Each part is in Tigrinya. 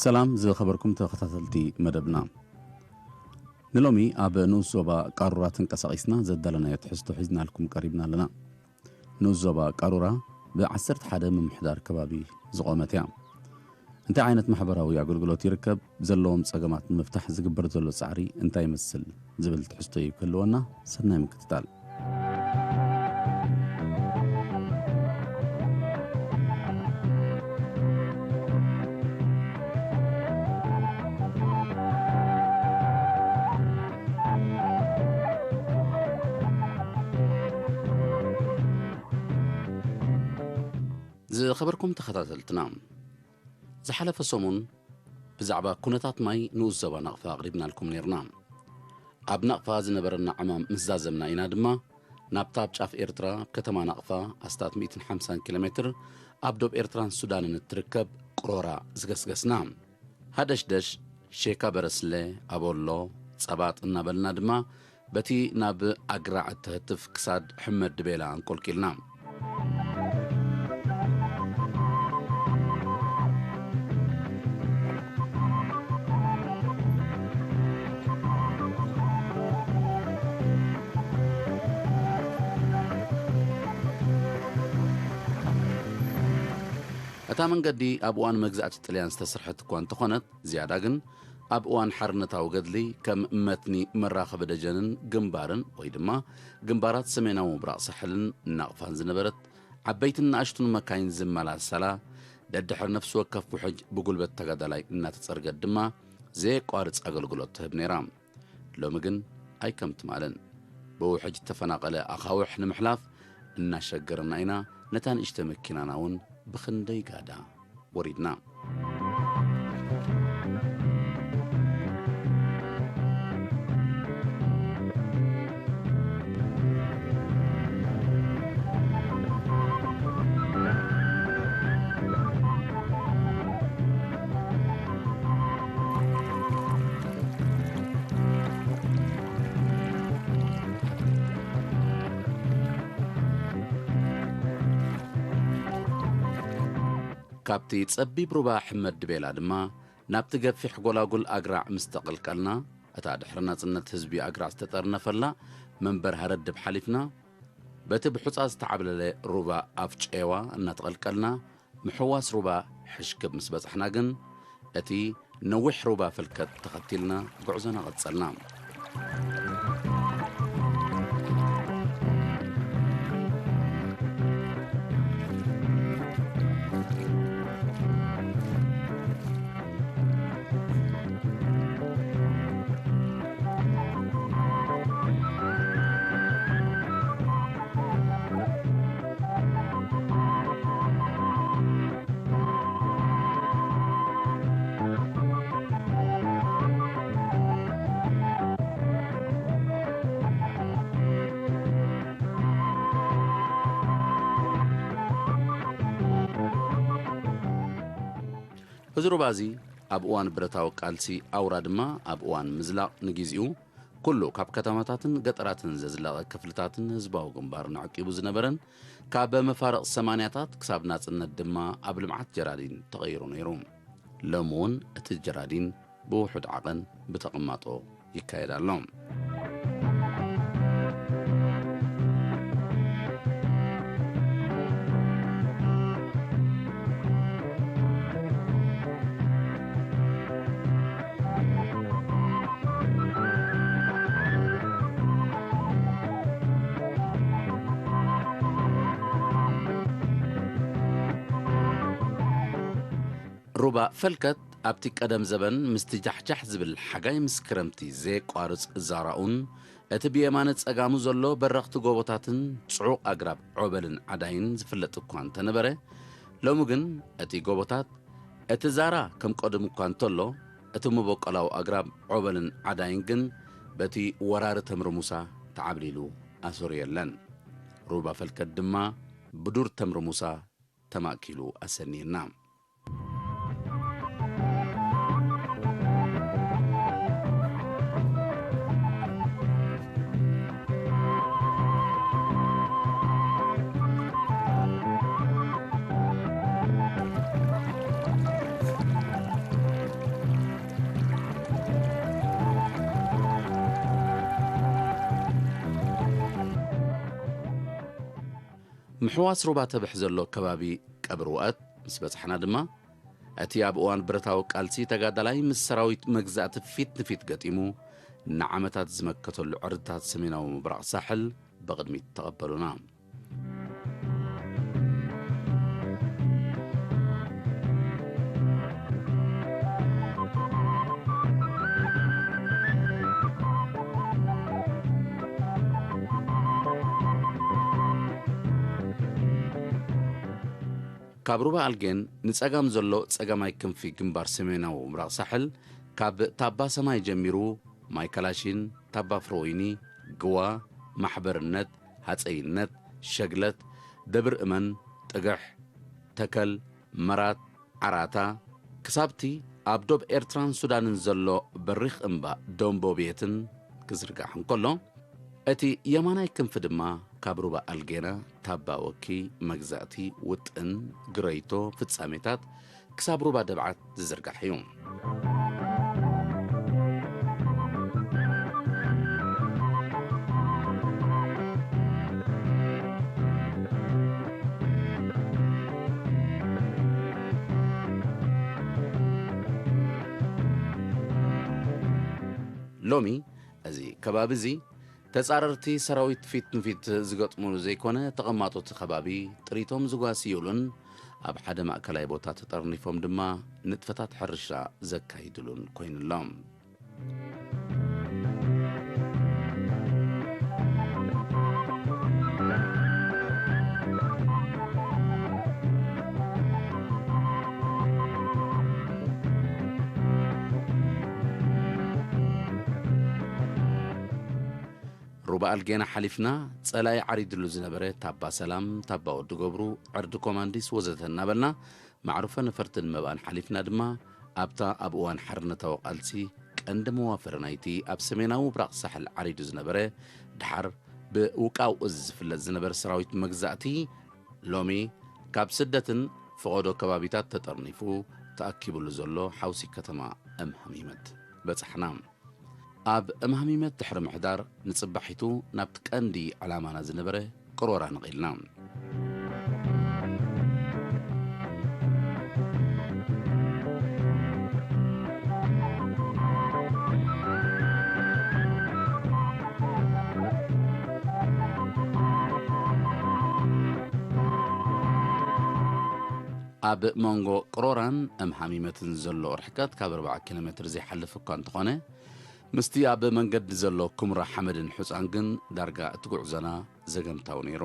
ሰላም ዝኸበርኩም ተኸታተልቲ መደብና። ንሎሚ ኣብ ንኡስ ዞባ ቃሩራ ተንቀሳቒስና ዘዳለናዮ ትሕዝቶ ሒዝናልኩም ቀሪብና ኣለና። ንኡስ ዞባ ቃሩራ ብ ዓሰርተ ሓደ ምምሕዳር ከባቢ ዝቖመት እያ። እንታይ ዓይነት ማሕበራዊ ኣገልግሎት ይርከብ? ዘለዎም ጸገማት ንምፍታሕ ዝግበር ዘሎ ጻዕሪ እንታይ ይመስል? ዝብል ትሕዝቶ እዩ ክህልወና። ሰናይ ምክትታል። ዝኸበርኩም ተኸታተልትና፣ ዝሓለፈ ሰሙን ብዛዕባ ኩነታት ማይ ንኡስ ዞባ ናቕፋ ኣቕሪብናልኩም ነይርና። ኣብ ናቕፋ ዝነበረና ዕማም ምስ ዛዘምና ኢና ድማ፣ ናብታ ኣብ ጫፍ ኤርትራ፣ ኣብ ከተማ ናቕፋ፣ ኣስታት ሚእትን ሓምሳን ኪሎ ሜትር ኣብ ዶብ ኤርትራን ሱዳንን እትርከብ ቅሮራ ዝገስገስና። ሃደሽደሽ፣ ሼካ በረስለ፣ ኣቦሎ፣ ጸባጥ እናበልና ድማ፣ በቲ ናብ ኣግራዕ እትህትፍ ክሳድ ሕመድ ድቤላ ኣንቆልቂልና። እታ መንገዲ ኣብ እዋን መግዛእቲ ጥልያን ዝተሰርሐት እኳ እንተኾነት፣ ዝያዳ ግን ኣብ እዋን ሓርነታዊ ገድሊ ከም መትኒ መራኸቢ ደጀንን ግንባርን ወይ ድማ ግንባራት ሰሜናዊ ምብራቕ ሳሕልን ናቕፋን ዝነበረት ዓበይትን ንኣሽቱን መካይን ዝመላሰላ፣ ደድሕሪ ነፍሲ ወከፍ ውሕጅ ብጉልበት ተጋዳላይ እናተጸርገት ድማ ዘየቋርጽ ኣገልግሎት ትህብ ነይራ። ሎሚ ግን ኣይከም ትማልን። ብውሕጅ እተፈናቐለ ኣኻውሕ ንምሕላፍ እናሸገርና ኢና፣ ነታ ንእሽተ መኪናና እውን ብኽንደይ ጋዳ ወሪድና። ካብቲ ጸቢብ ሩባ ሕመድ ድቤላ ድማ ናብቲ ገፊሕ ጎላጉል ኣግራዕ ምስ ተቐልቀልና፣ እታ ድሕሪ ናጽነት ህዝቢ ኣግራዕ ዝተጠርነፈላ መንበር ሃረድብ ሓሊፍና፣ በቲ ብሑጻ ዝተዓብለለ ሩባ ኣፍ ጨዋ እናተቐልቀልና፣ ምሕዋስ ሩባ ሕሽክብ ምስ በጻሕና ግን፣ እቲ ነዊሕ ሩባ ፈልከት ተኸቲልና ጉዕዞና ቀጸልና። እዚ ሩባ እዚ ኣብ እዋን ብረታዊ ቃልሲ ኣውራ ድማ ኣብ እዋን ምዝላቕ ንግዜኡ ኩሉ ካብ ከተማታትን ገጠራትን ዘዝለቐ ክፍልታትን ህዝባዊ ግንባርን ኣዕቂቡ ዝነበረን ካብ መፋርቕ ሰማንያታት ክሳብ ናጽነት ድማ ኣብ ልምዓት ጀራዲን ተቐይሩ ነይሩ። ሎሚ እውን እቲ ጀራዲን ብውሑድ ዓቐን ብተቐማጦ ይካየድ ኣሎ። ሩባ ፈልከት ኣብቲ ቀደም ዘበን ምስቲ ጃሕጃሕ ዝብል ሓጋይ ምስ ክረምቲ ዘየቋርጽ ዛራኡን እቲ ብየማነ ጸጋሙ ዘሎ በረኽቲ ጎቦታትን ጽዑቕ ኣግራብ ዖበልን ዓዳይን ዝፍለጥ እኳ እንተነበረ፣ ሎሚ ግን እቲ ጎቦታት፣ እቲ ዛራ ከም ቀደሙ እኳ እንተሎ፣ እቲ መበቆላዊ ኣግራብ ዖበልን ዓዳይን ግን በቲ ወራሪ ተምሪ ሙሳ ተዓብሊሉ ኣሰሩ የለን። ሩባ ፈልከት ድማ ብዱር ተምሪ ሙሳ ተማእኪሉ ኣሰንየና። ምሕዋስ ሩባ ተብሕ ዘሎ ከባቢ ቀብሪ ውኣት ምስ በጻሕና ድማ፣ እቲ ኣብ እዋን ብረታዊ ቃልሲ ተጋዳላይ ምስ ሰራዊት መግዛእቲ ፊት ንፊት ገጢሙ ንዓመታት ዝመከተሉ ዕርድታት ሰሜናዊ ምብራቕ ሳሕል ብቕድሚት ተቐበሉና። ካብ ሩባ ኣልጌን ንጸጋም ዘሎ ጸጋማይ ክንፊ ግንባር ሰሜናዊ ምብራቕ ሳሕል፣ ካብ ታባ ሰማይ ጀሚሩ፣ ማይ ካላሺን፣ ታባ ፍረወይኒ፣ ግዋ፣ ማሕበርነት፣ ሃጸይነት፣ ሸግለት፣ ደብር እመን፣ ጥግሕ፣ ተከል፣ መራት፣ ዓራታ፣ ክሳብቲ ኣብ ዶብ ኤርትራን ሱዳንን ዘሎ በሪኽ እምባ ደምቦ ቤትን ክዝርጋሕ እንከሎ፣ እቲ የማናይ ክንፊ ድማ ካብ ሩባ ኣልጌና፣ ታባ ወኪ፣ መግዛእቲ፣ ውጥን፣ ግረይቶ፣ ፍጻሜታት፣ ክሳብ ሩባ ደብዓት ዝዝርጋሕ እዩ። ሎሚ እዚ ከባቢ እዚ ተጻረርቲ ሰራዊት ፊት ንፊት ዝገጥሙሉ ዘይኮነ፣ ተቐማጦ እቲ ከባቢ ጥሪቶም ዝጓስዩሉን ኣብ ሓደ ማእከላይ ቦታ ተጠርኒፎም ድማ ንጥፈታት ሕርሻ ዘካይዱሉን ኮይኑሎም። ሩባ ኣልጌና ሓሊፍና፣ ጸላኢ ዓሪድሉ ዝነበረ ታባ ሰላም፣ ታባ ወዲ ገብሩ፣ ዕርዲ ኮማንዲስ ወዘተ እናበልና፣ ማዕርፎ ነፈርትን መብኣን ሓሊፍና ድማ፣ ኣብታ ኣብ እዋን ሓርነታዊ ቃልሲ ቀንዲ መዋፈሪ ናይቲ ኣብ ሰሜናዊ ምብራቕ ሳሕል ዓሪዱ ዝነበረ፣ ድሓር ብውቃው እዝ ዝፍለጥ ዝነበረ ሰራዊት መግዛእቲ፣ ሎሚ ካብ ስደትን ፈቐዶ ከባቢታት ተጠርኒፉ ተኣኪብሉ ዘሎ ሓውሲ ከተማ እምሃሚመት በጻሕና። ኣብ እምሃሚመት ድሕሪ ምሕዳር፣ ንጽባሒቱ ናብቲ ቀንዲ ዕላማና ዝነበረ ቅሮራ ነቒልና። ኣብ መንጎ ቅሮራን እምሃሚመትን ዘሎ ርሕቀት ካብ ኣርብዓ ኪሎ ሜትር ዘይሓልፍ እኳ እንተኾነ፣ ምስቲ ኣብ መንገዲ ዘሎ ኩምራ ሓመድን ሑጻን ግን ዳርጋ እቲ ጉዕዞና ዘገምታዊ ነይሩ።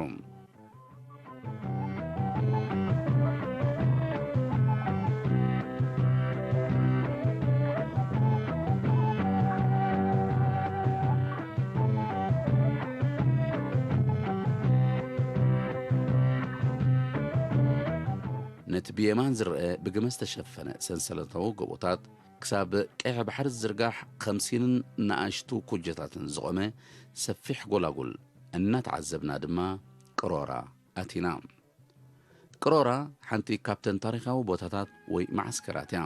ነቲ ብየማን ዝረአ ብግመ ዝተሸፈነ ሰንሰለታዊ ጎቦታት፣ ክሳብ ቀይሕ ባሕሪ ዝዝርጋሕ ኸምሲንን ንኣሽቱ ኩጀታትን ዝቖመ ሰፊሕ ጎላጉል እናተዓዘብና ድማ ቅሮራ ኣቲና። ቅሮራ ሓንቲ ካብተን ታሪኻዊ ቦታታት ወይ መዓስከራት እያ።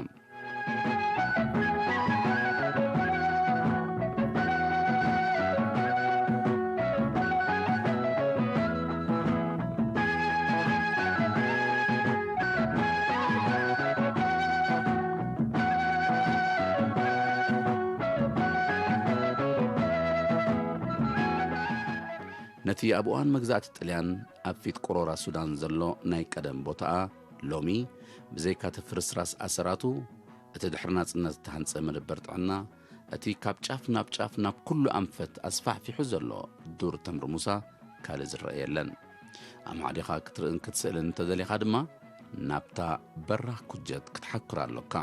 ነቲ ኣብ እዋን መግዛእቲ ጥልያን ኣብ ፊት ቅሮራ ሱዳን ዘሎ ናይ ቀደም ቦታኣ፣ ሎሚ ብዘይካ እቲ ፍርስራስ ኣሰራቱ፣ እቲ ድሕሪ ናጽነት እተሃንጸ መደበር ጥዕና፣ እቲ ካብ ጫፍ ናብ ጫፍ ናብ ኩሉ ኣንፈት ኣስፋሕፊሑ ዘሎ ዱር ተምሪ ሙሳ ካልእ ዝረአ የለን። ኣማዕዲኻ ክትርእን ክትስእልን እንተደሊኻ ድማ፣ ናብታ በራኽ ኩጀት ክትሓኩር ኣሎካ።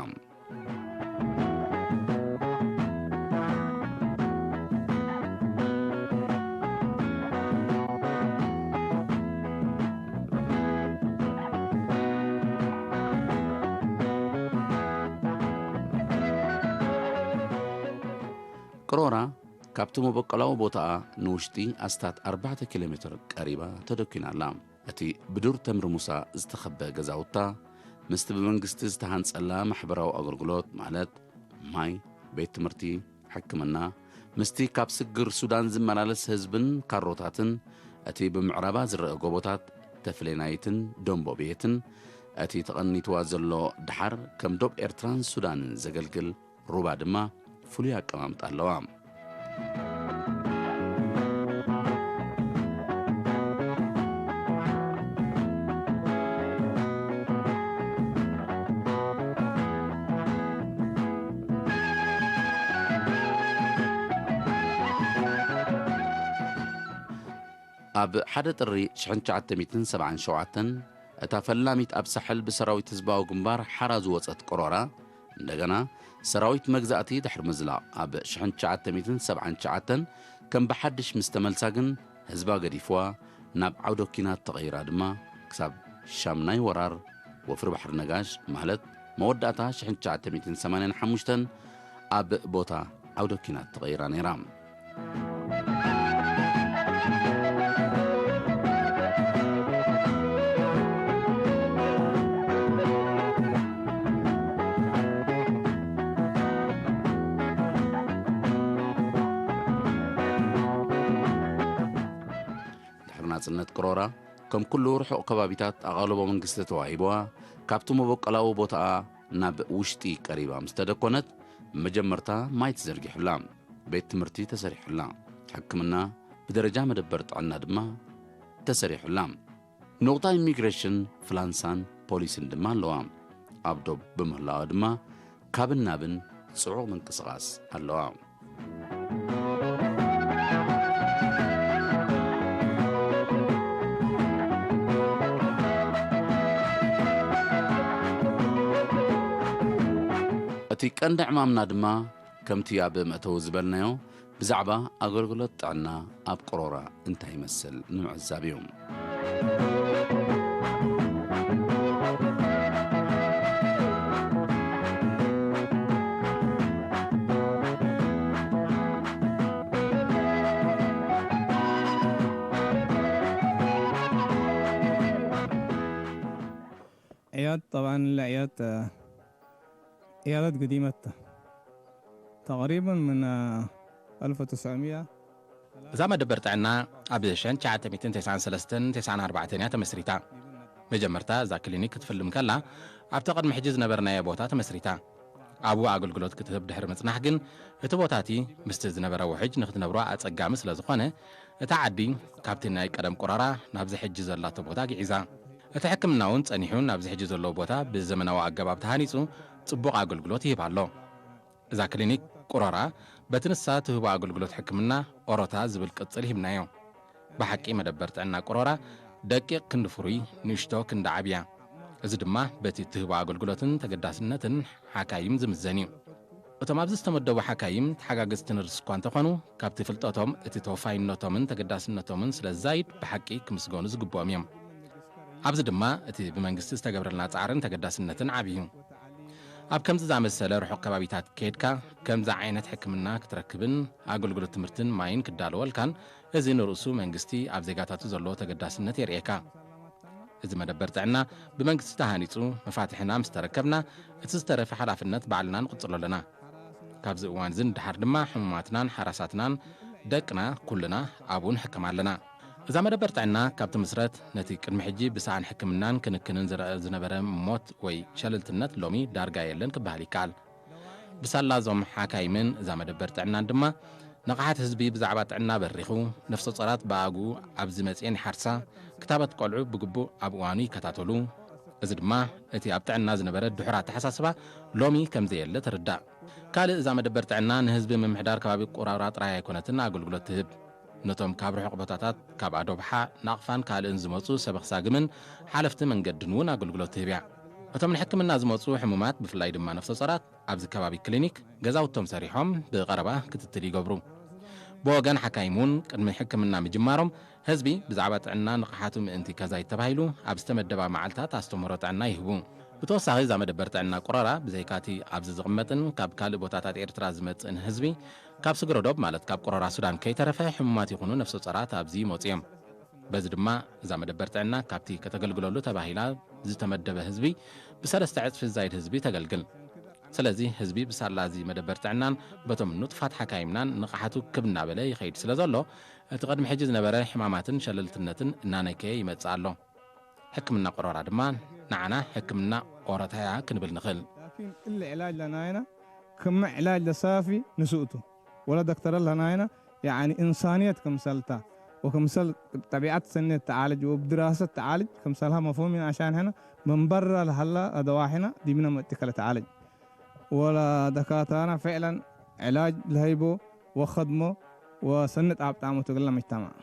ቅሮራ ካብቲ መበቆላዊ ቦታኣ ንውሽጢ ኣስታት ኣርባዕተ ኪሎ ሜትር ቀሪባ ተደኲና ኣላ። እቲ ብዱር ተምሪ ሙሳ ዝተኸበ ገዛውታ፣ ምስቲ ብመንግስቲ ዝተሃንጸላ ማሕበራዊ ኣገልግሎት፣ ማለት ማይ፣ ቤት ትምህርቲ፣ ሕክምና፣ ምስቲ ካብ ስግር ሱዳን ዝመላለስ ህዝብን ካሮታትን፣ እቲ ብምዕራባ ዝረአ ጎቦታት፣ ተፍሌናይትን ደንቦቤትን፣ እቲ ተቐኒትዋ ዘሎ ደሓር ከም ዶብ ኤርትራን ሱዳንን ዘገልግል ሩባ ድማ ፍሉይ ኣቀማምጣ ኣለዋ። ኣብ ሓደ ጥሪ ሽሕን ትሽዓተ ሚእትን ሰብዓን ሸውዓተን፣ እታ ፈላሚት ኣብ ሳሕል ብሰራዊት ህዝባዊ ግንባር ሓራ ዝወጸት ቅሮራ፣ እንደገና ሰራዊት መግዛእቲ ድሕሪ ምዝላቕ ኣብ ሽሕን ትሽዓተ ሚእትን ሰብዓን ትሽዓተን ከም ብሓድሽ ምስ ተመልሳ ግን፣ ህዝባ ገዲፍዋ ናብ ዓውደ ኲናት ተቐይራ ድማ፣ ክሳብ ሻምናይ ወራር ወፍሪ ባሕሪ ነጋሽ፣ ማለት መወዳእታ ሽሕን ትሽዓተ ሚእትን ሰማንያን ሓሙሽተን ኣብ ቦታ ዓውደ ኲናት ተቐይራ ነይራ። ድሕሪ ናጽነት ቅሮራ፣ ከም ኩሉ ርሑቕ ከባቢታት ኣቓልቦ መንግስቲ ተዋሂብዋ፣ ካብቲ መበቆላዊ ቦታኣ ናብ ውሽጢ ቀሪባ ምስ ተደኮነት፣ መጀመርታ ማይ ተዘርጊሑላ፣ ቤት ትምህርቲ ተሰሪሑላ፣ ሕክምና ብደረጃ መደበር ጥዕና ድማ ተሰሪሑላ። ንቑጣ ኢሚግሬሽን፣ ፍላንሳን ፖሊስን ድማ ኣለዋ። ኣብ ዶብ ብምህላዋ ድማ ካብን ናብን ጽዑቕ ምንቅስቓስ ኣለዋ። እቲ ቀንዲ ዕማምና ድማ፣ ከምቲ ኣብ መእተዊ ዝበልናዮ፣ ብዛዕባ ኣገልግሎት ጥዕና ኣብ ቅሮራ እንታይ ይመስል ንምዕዛብ እዩ። عياد، طبعًا العياد، آه، عيادات قديمة، تقريبًا من، آه، ألف وتسعمية. እዛ መደበር ጥዕና ኣብ ሽሕን ትሽዓተ ሚእትን ተስዓን ሰለስተን ተስዓን ኣርባዕተን እያ ተመስሪታ። መጀመርታ እዛ ክሊኒክ ክትፍልም ከላ፣ ኣብቲ ቅድሚ ሕጂ ዝነበርናዮ ቦታ ተመስሪታ። ኣብኡ ኣገልግሎት ክትህብ ድሕሪ ምጽናሕ ግን፣ እቲ ቦታ እቲ ምስቲ ዝነበረ ውሕጅ ንክትነብሮ ኣጸጋሚ ስለ ዝኾነ፣ እታ ዓዲ ካብቲ ናይ ቀደም ቁራራ ናብዚ ሕጂ ዘላቶ ቦታ ግዒዛ። እቲ ሕክምና እውን ጸኒሑ ናብዚ ሕጂ ዘለዎ ቦታ ብዘመናዊ ኣገባብ ተሃኒጹ ጽቡቕ ኣገልግሎት ይህብ ኣሎ። እዛ ክሊኒክ ቁሮራ በቲ ንሳ ትህቦ ኣገልግሎት ሕክምና ኦሮታ ዝብል ቅጽል ሂብናዮ። ብሓቂ መደበር ጥዕና ቁሮራ ደቂቕ ክንዲ ፍሩይ፣ ንእሽቶ ክንዲ ዓብያ። እዚ ድማ በቲ እትህቦ ኣገልግሎትን ተገዳስነትን ሓካይም ዝምዘን እዩ። እቶም ኣብዚ ዝተመደቡ ሓካይም ተሓጋገዝቲ ነርስ እኳ እንተኾኑ፣ ካብቲ ፍልጠቶም እቲ ተወፋይነቶምን ተገዳስነቶምን ስለ ዝዛይድ ብሓቂ ክምስገኑ ዝግብኦም እዮም። ኣብዚ ድማ እቲ ብመንግስቲ ዝተገብረልና ጻዕርን ተገዳስነትን ዓቢ እዩ። ኣብ ከምዚ ዝኣመሰለ ርሑቕ ከባቢታት ከይድካ ከምዚ ዓይነት ሕክምና ክትረክብን ኣገልግሎት ትምህርትን ማይን ክዳለወልካን፣ እዚ ንርእሱ መንግስቲ ኣብ ዜጋታቱ ዘለዎ ተገዳስነት የርእየካ። እዚ መደበር ጥዕና ብመንግስቲ ተሃኒጹ መፋትሕና ምስ ተረከብና፣ እቲ ዝተረፈ ሓላፍነት ባዕልና ንቕጽሎ ኣለና። ካብዚ እዋን እዚ ንደሓር ድማ ሕሙማትናን ሓራሳትናን ደቅና ኩልና ኣብኡ ንሕከም ኣለና። እዛ መደበር ጥዕና ካብ ትምስረት ነቲ ቅድሚ ሕጂ ብሰኣን ሕክምናን ክንክንን ዝረአ ዝነበረ ሞት ወይ ሸለልትነት ሎሚ ዳርጋ የለን ክበሃል ይከኣል። ብሳላ እዞም ሓካይምን እዛ መደበር ጥዕናን ድማ ንቕሓት ህዝቢ ብዛዕባ ጥዕና በሪኹ፣ ነፍሰ ጾራት ብኣግኡ ኣብዚ መጽኤን ይሓርሳ፣ ክታበት ቆልዑ ብግቡእ ኣብ እዋኑ ይከታተሉ። እዚ ድማ እቲ ኣብ ጥዕና ዝነበረ ድሑር ኣተሓሳስባ ሎሚ ከም ዘየለ ትርዳእ። ካልእ እዛ መደበር ጥዕና ንህዝቢ ምምሕዳር ከባቢ ቁራራ ጥራይ ኣይኮነትን ኣገልግሎት ትህብ። ነቶም ካብ ርሑቕ ቦታታት ካብ ኣዶብሓ፣ ናቕፋን ካልእን ዝመጹ ሰበኽ ሳግምን ሓለፍቲ መንገድን እውን ኣገልግሎት ትህብ እያ። እቶም ንሕክምና ዝመጹ ሕሙማት ብፍላይ ድማ ነፍሰ ጾራት ኣብዚ ከባቢ ክሊኒክ ገዛውቶም ሰሪሖም ብቐረባ ክትትል ይገብሩ። ብወገን ሓካይም እውን ቅድሚ ሕክምና ምጅማሮም ህዝቢ ብዛዕባ ጥዕና ንቕሓቱ ምእንቲ ከዛይድ ተባሂሉ ኣብ ዝተመደባ መዓልታት ኣስተምህሮ ጥዕና ይህቡ። ብተወሳኺ እዛ መደበር ጥዕና ቁራራ ብዘይካቲ ኣብዚ ዝቕመጥን ካብ ካልእ ቦታታት ኤርትራ ዝመጽእን ህዝቢ ካብ ስግረ ዶብ ማለት ካብ ቁራራ ሱዳን ከይተረፈ ሕሙማት ይኹኑ ነፍሰ ጾራት ኣብዚ ይመጹ እዮም። በዚ ድማ እዛ መደበር ጥዕና ካብቲ ከተገልግለሉ ተባሂላ ዝተመደበ ህዝቢ ብሰለስተ ዕጽፊ ዝዛይድ ህዝቢ ተገልግል። ስለዚ ህዝቢ ብሳላ እዚ መደበር ጥዕናን በቶም ንጡፋት ሓካይምናን ንቕሓቱ ክብ እናበለ ይኸይድ ስለ ዘሎ እቲ ቅድሚ ሕጂ ዝነበረ ሕማማትን ሸለልትነትን እናነከየ ይመጽእ ኣሎ። ሕክምና ቆሮራ ድማ ንዓና ሕክምና ኦሮታያ ክንብል ንኽእል። ላኪን እለ ዕላጅ ለናይና ክመ ዕላጅ ለሳፊ ንስእቱ ወለ ደክተረ ለናይና ያኒ እንሳንየት ክምሰልታ ወክምሰል ጠቢዓት ሰነት ተዓልጅ ወብድራሰት ተዓልጅ ክምሰልሃ መፍሁም ኢና። ዐሻን ሕና መንበራ ለሃላ ለደዋሒና ዲብነ መጢ ከለ ተዓልጅ ወለ ደካታና ፍዕለን ዕላጅ ለሀይቦ ወኸድሞ ወሰኒ ጣብጣሙ ትግለ መጅተማዕ።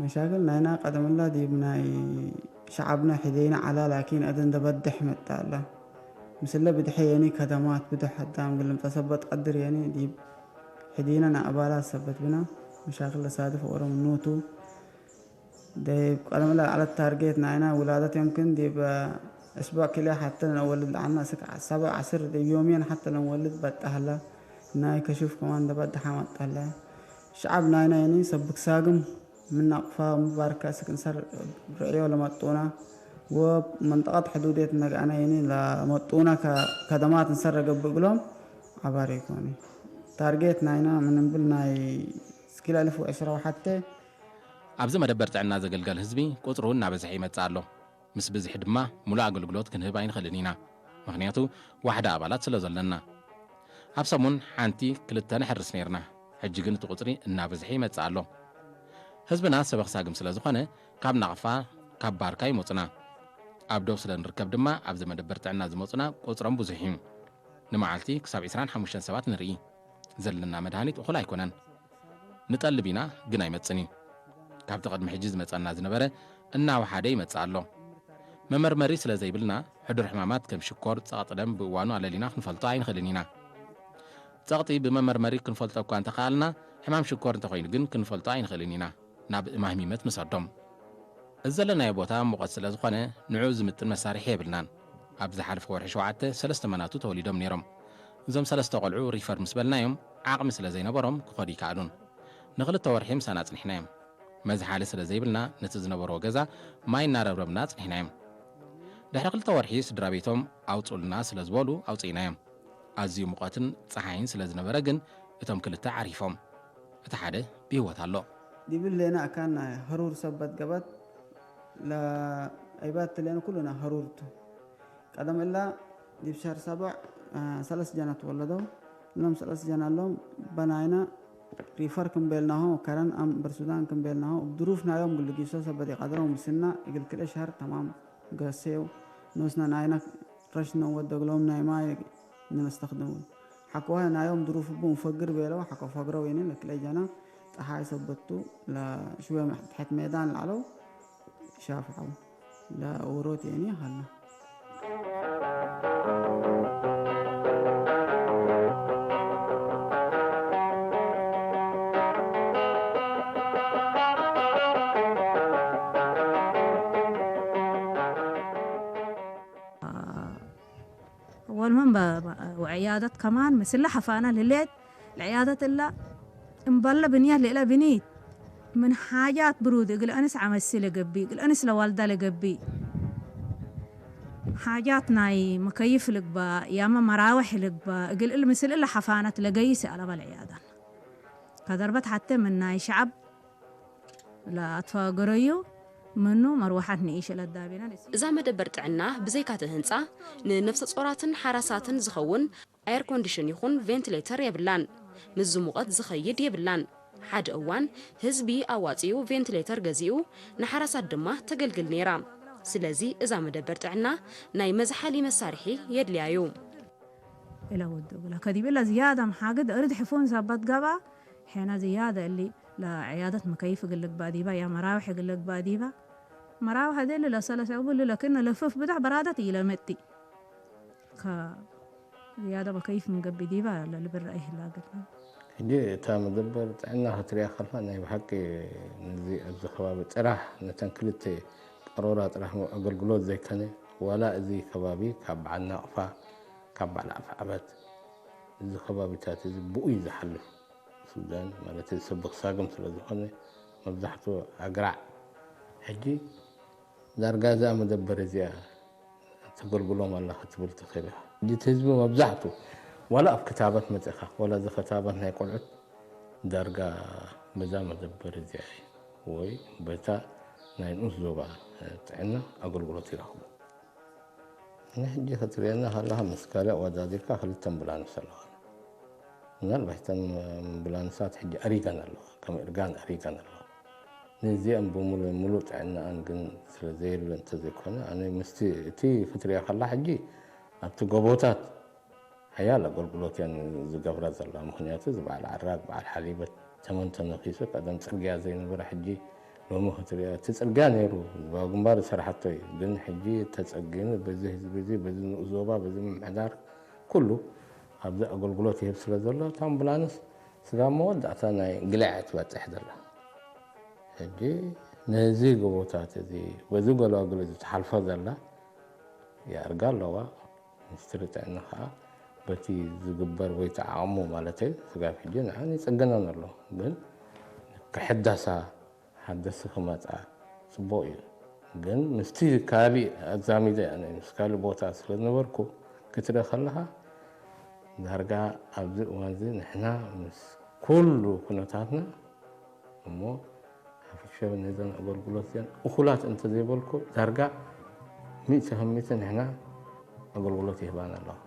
መሻክል ናይና ቀደምላ ዲብ ናይ ሸዓብና ሒደይና ዓላ ላኪን እደ እንደበድሕ መጣላ ምስለ ብድሐ የኒ ከደማት ብድሕ አዳም ግልምጠ ሰበት ቀድር የኒ ዲብ ሕዲነ ናእባላት ሰበት ብና መሻክል ለሳድፍ ኦሮም ኑቱ ደይብ ቀደምለ አለት ታርጌት ናይና ውላደት የምክን ዲብ እስቡዕ ክልኤ ሐተ ለንወልድ ለዐልና እስክ ሰብዕ ዐስር ዲብ ዮምየን ሐተ ለንወልድ በጣህላ ናይ ከሹፍ ከማን ደበድሐ መጣለ ሸዓብ ናይና የኒ ሰብክ ሳግም ምን አቅፋ ሙባርከ እስክ እንሰር ርዕዮ ለመጡና ወመንጠቀት ሕዱዴት ነግአና የኒ ለመጡና ከደማት እንሰር ገብእ እግሎም ዐባር ይኮኒ። ታርጌት ናይና ምን እምብል ናይ እስኪ ለእልፍ ወዕስራ ወሐቴ ኣብዚ መደበር ጥዕና ዘገልገል ህዝቢ ቁጽሩ እናበዝሐ ይመጽእ ኣሎ። ምስ ብዝሒ ድማ ሙሉእ ኣገልግሎት ክንህብ ኣይንኽእልን ኢና፣ ምኽንያቱ ዋሕዲ ኣባላት ስለ ዘለና። ኣብ ሰሙን ሓንቲ ክልተ ነሕርስ ነይርና፣ ሕጂ ግን እቲ ቁጽሪ እናበዝሐ ይመጽእ ኣሎ። ህዝብና ሰበኽ ሳግም ስለ ዝኾነ ካብ ናቕፋ፣ ካብ ባርካ ይመጹና። ኣብ ዶብ ስለ ንርከብ ድማ ኣብዚ መደበር ጥዕና ዝመጹና ቁጽሮም ብዙሕ እዩ። ንመዓልቲ ክሳብ ዕስራን ሓሙሽተን ሰባት ንርኢ። ዘለና መድሃኒት እኹል ኣይኮነን። ንጠልብ ኢና ግን ኣይመጽን እዩ። ካብቲ ቅድሚ ሕጂ ዝመጸና ዝነበረ እናወሓደ ይመጽእ ኣሎ። መመርመሪ ስለ ዘይብልና ሕዱር ሕማማት ከም ሽኮር፣ ጸቕጢ ደም ብእዋኑ ኣለሊና ክንፈልጦ ኣይንኽእልን ኢና። ጸቕጢ ብመመርመሪ ክንፈልጦ እኳ እንተኸኣልና ሕማም ሽኮር እንተኾይኑ ግን ክንፈልጦ ኣይንኽእልን ኢና። ናብ ማህሚመት ንሰዶም። እዚ ዘለናዮ ቦታ ሙቐት ስለ ዝኾነ ንዕኡ ዝምጥን መሳርሒ የብልናን። ኣብ ዝሓለፈ ወርሒ ሸውዓተ ሰለስተ መናቱ ተወሊዶም ነይሮም። እዞም ሰለስተ ቆልዑ ሪፈር ምስ በልናዮም ዓቕሚ ስለ ዘይነበሮም ክኸዱ ይከኣሉን። ንኽልተ ወርሒ ምሳና ኣጽኒሕናዮም። መዝሓሊ ስለ ዘይብልና ነቲ ዝነበርዎ ገዛ ማይ እናረብረብና ኣጽኒሕናዮም። ድሕሪ ክልተ ወርሒ ስድራ ቤቶም ኣውጽኡልና ስለ ዝበሉ ኣውጺእናዮም። ኣዝዩ ሙቐትን ጸሓይን ስለ ዝነበረ ግን እቶም ክልተ ዓሪፎም። እቲ ሓደ ብህይወት ኣሎ። ዲብል ሌና ኣካን ናይ ሀሩር ሰበት ገበት ለአይባት ሌን ኩሉና ሀሩርቱ ቀደም እላ ዲብ ሸር ሰብዕ ሰለስ ጀና ትወለደው እሎም ሰለስ ጀና ኣሎም በናይና ሪፈር ክንቤልናሆ ከረን ኣም በርሱዳን ክንቤልናሆ ድሩፍ ናዮም ግልጊሶ ሰበት ይቀድረው ምስና እግል ክልኤ ሸር ተማም ገሴው ኖስና ናይና ረሽነው ወደግሎም ናይ ማይ ንነስተኽድሙ ሓኮ ናዮም ድሩፍ ቡ እንፈግር ቤለው ሓኮ ፈግረው የኒ ለክለይ ጀና ጠሓይ ሰበቱ ለሽወ ትሕት ሜዳን ላዕለው ሻፍዓው ለውሮት የኒ ሃላ ወልመን ወዕያደት ከማን ምስለ ሐፋና ልሌት ለዕያደት እላ እምበለ ብንያት ልእለ ብኒት ምን ሓጃት ብሩድ እግል እንስ ዓመሲ ለገቢ እግል እንስ ለዋልዳ ለገቢ ሓጃት ናይ መከይፍ ልግባ ያመ መራውሕ ልግባ እግል እል ምስል እለ ሐፋነት ለገይስ አለባ ለዕያዳን ከደርበት ሐተ ምን ናይ ሸዓብ ለአትፋገረዩ ምኑ መርዋሓት ንኢሽ ለዳቤና እዛ መደበር ጥዕና ብዘይካቲ ህንፃ ንነፍሰ ጾራትን ሓራሳትን ዝኸውን ኣየር ኮንዲሽን ይኹን ቬንቲሌተር የብላን። ምስ ዝሙቐት ዝኸይድ የብላን። ሓደ እዋን ህዝቢ ኣዋፂኡ ቬንቲሌተር ገዚኡ ንሓራሳት ድማ ተገልግል ነይራ። ስለዚ እዛ መደበር ጥዕና ናይ መዝሓሊ መሳርሒ የድልያ እዩ። إلى ودو لا كدي بلا زيادة محاجد أرد حفون زبط قبا حين زيادة اللي لا عيادة مكيف قال لك باديبا يا مراوح قال لك باديبا مراوح هذه اللي لا سلس أقول لكن لفف بدع برادة إلى متي ك زيادة مكيف من قبي ديبا لا لبر أيه لا قلنا ሕጂ እታ መደበር ጥዕና ክትሪኣ ከለኻ ናይ ብሓቂ ነዚ ኣብዚ ከባቢ ጥራሕ ነተን ክልተ ቀሮራ ጥራሕ ኣገልግሎት ዘይከነ ዋላ እዚ ከባቢ ካብ በዓል ናቕፋ ካብ በዓል ኣፍዓበት እዚ ከባቢታት እዚ ብኡ እዩ ዝሓልፍ ሱዳን ማለት እዚ ሰብኽ ሳግም ስለ ዝኾነ መብዛሕትኡ ኣግራዕ ሕጂ ዳርጋ እዛ መደበር እዚኣ ተገልግሎም ኣላ ክትብል ትኽእል ኢኻ። ሕጂ እቲ ህዝቢ መብዛሕቱ ዋላ ኣብ ክታበት መፂኻ ዋላ እዚ ክታበት ናይ ቆልዑት ዳርጋ በዛ መደበር እዚኣ እዩ ወይ በታ ናይ ንኡስ ዞባ ጥዕና ኣገልግሎት ይረኽቡ። ንሕጂ ክትሪአና ከለኻ ምስ ካልእ ኣወዳዲርካ ክልተ ኣምቡላንስ ኣለዋ። ምናልባት እተን ኣምቡላንሳት ሕጂ ኣሪገን ኣለዋ፣ ከም እርጋን ኣሪገን ኣለዋ። ነዚኣን ብምሉእ ሙሉእ ጥዕናኣን ግን ስለ ዘየለ እንተዘይኮነ ኣነ ምስቲ እቲ ክትሪኦ ከላ ሕጂ ኣብቲ ጎቦታት ሓያል ኣገልግሎት እየን ዝገብራ ዘለዋ። ምኽንያቱ እዚ በዓል ዓራግ በዓል ሓሊበት ተመን ተነኺሱ ቀደም ፅርግያ ዘይነበረ ሕጂ ሎሚ ክትሪኦ እቲ ፅርግያ ነይሩ ህዝባዊ ግንባር ዝሰራሓቶ እዩ። ግን ሕጂ ተፀጊኑ በዚ ህዝቢ እዚ በዚ ንኡስ ዞባ በዚ ምምሕዳር ኩሉ ኣብዚ ኣገልግሎት ይህብ ስለ ዘሎ እታ ኣምቡላንስ ስጋብ መወዳእታ ናይ ግልዕ ትበፅሕ ዘላ። ሕጂ ነዚ ጎቦታት እዚ በዚ ጎላጉል እዚ ትሓልፎ ዘላ የእርጋ ኣለዋ። ሚኒስትሪ ጥዕና ከዓ በቲ ዝግበር ወይ ተዓቕሙ ማለት እዩ ስጋብ ሕጂ ንዓን ይፅገነን ኣሎ። ግን ክሕደሳ ሓደሲ ክመፃ ፅቡቅ እዩ። ግን ምስቲ ካሊእ ኣዛሚደ ኣነ ምስ ካሊእ ቦታ ስለ ዝነበርኩ ክትርኢ ከለካ ዳርጋ ኣብዚ እዋን እዚ ንሕና ምስ ኩሉ ኩነታትና እሞ ሓፈሻዊ ነዘን ኣገልግሎት እዚን እኹላት እንተዘይበልኩ ዳርጋ ሚእቲ ከም ሚእቲ ንሕና ኣገልግሎት ይህባን ኣለዋ።